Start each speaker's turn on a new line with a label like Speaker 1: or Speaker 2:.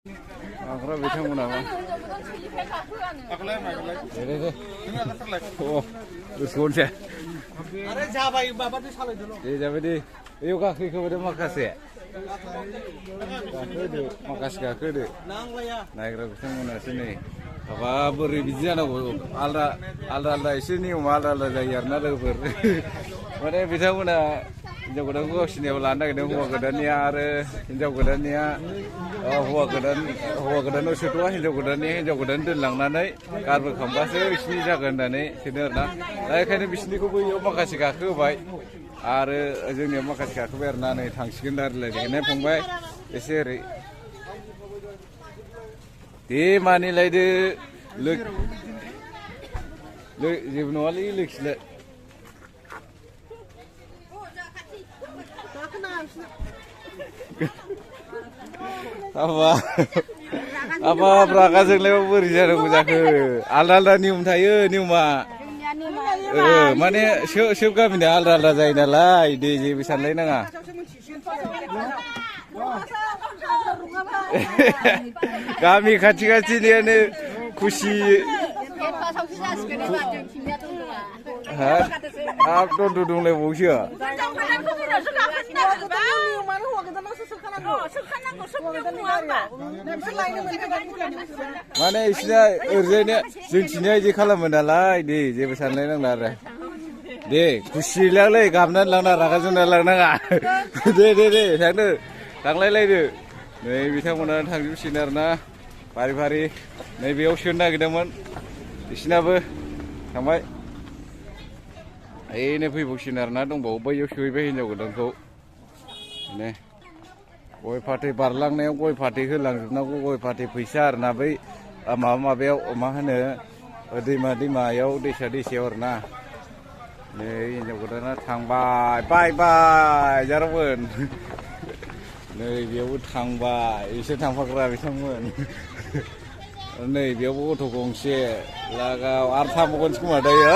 Speaker 1: 그럼 비थांमोना मा गोसोआवनोसै
Speaker 2: आरे जाबाय माबादि सालायदोल'
Speaker 1: दे जाबाय दे बेयाव गाखोखोबाय माखासे गाखोदो
Speaker 2: नांलाया
Speaker 1: नायग्रा बिथांमोनासो नै माबा बोरै बिदि जानांगौ आलदा एसे नियमा आलदा जायो आरोना लोगोफोर माने बिथांमोना हिनजाव गोदानखौ गावसिनियाव लानो नागिरदों हौवा गोदाननिया आरो हिनजाव गोदाननिया हौवा गोदानाव सोथ'वा हिनजाव गोदान दोनलांनानै गारबोखांबासो बिसिनि जागोन होननानै सोदों आरोना दा बेखायनो बिसिनिखौबो बेयाव माखासे गाखोहोबाय आरो जोंनियाव माखासे गाखोबाय आरोना नै थांसिगोन रायज्लायनाय फंबाय एसे ओरै दे मानिलायदो जेबो नङालै लोखिलाय हाबाब रागाजोंलाय बोरै जानांगौ जाखो आलदा नियम थायो नियमा माने सोब गामिना आलदा जायो नालाय दे जेबो सानलायनाङा गामि खाथिनियानो खुसि हाब दन्द' दंलायबावसो माने बिसिना ओरैजायनो जोंथिनिया बिदि खालामो नालाय दे जेबो सानलायनांला आरो दे खुसिलालै गाबनानै लांना रागा जोंना लांनाङा दे थांदो थांलायलायदो नै बिथांमोना थांजोबसिगोन आरोना फारि नैबेयाव सोनो नागिरदोंमोन बिसिनाबो थांबाय ओइनो फैबावसिगोन आरोना दंबावो बैयाव सोहैबाय हिनजाव गोदानखौ माने गय फाथै बारलांनायाव गय फाथै होलांजोबनांगौ गय फाथै फैसा आरोना बै माबायाव मा होनो दैमायाव दैसायाव आरोना नै हिनजाव गोदाना थांबाय बाय जारौमोन नै बेयावबो थांबाय एसे थांफाग्रा बिथांमोन नै बेयावबो गथ' गंसे लागाव आरो थांबावगोनसो खोमा दायो